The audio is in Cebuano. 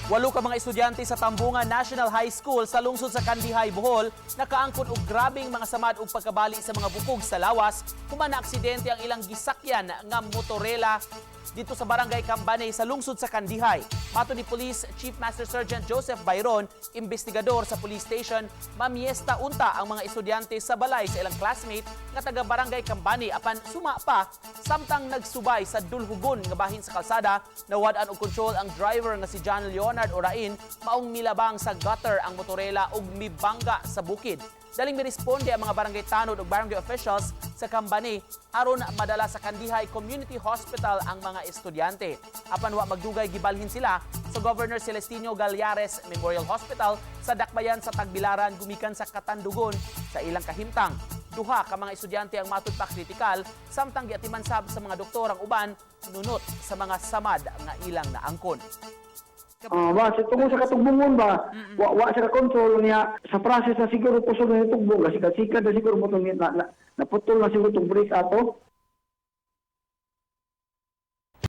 Walo ka mga estudyante sa Tambungan National High School sa lungsod sa Kandihay, Bohol, nakaangkon og grabeng mga samad ug pagkabali sa mga bukog sa lawas human na aksidente ang ilang gisakyan nga motorela dito sa Barangay Cambane sa lungsod sa Kandihay. Matod ni Police Chief Master Sergeant Joseph Byron, investigador sa police station, mamiesta unta ang mga estudyante sa balay sa ilang classmate nga taga Barangay Cambane, apan suma pa samtang nagsubay sa dulhugon nga bahin sa kalsada, nawad-an og kontrol ang driver nga si John Leonard Orain, maong milabang sa gutter ang motorela ug mibangga sa bukid. Daling miresponde ang mga barangay tanod ug barangay officials sa Cambane aron madala sa Kandihay Community Hospital ang mga estudyante. Apan wa magdugay, gibalhin sila sa Governor Celestino Gallares Memorial Hospital sa Dakbayan sa Tagbilaran gumikan sa Katandugon sa ilang kahimtang. Duha ka mga estudyante ang matud pa kritikal, samtang giatiman sab sa mga doktor ang uban nunot sa mga samad nga ilang naangkon. Ah, ba, sa tungkol sa katugbongon ba, wa sa control niya sa process na siguro kusog na tugbong kasi sikat na siguro mo na, na, naputol na siguro tong brake ato.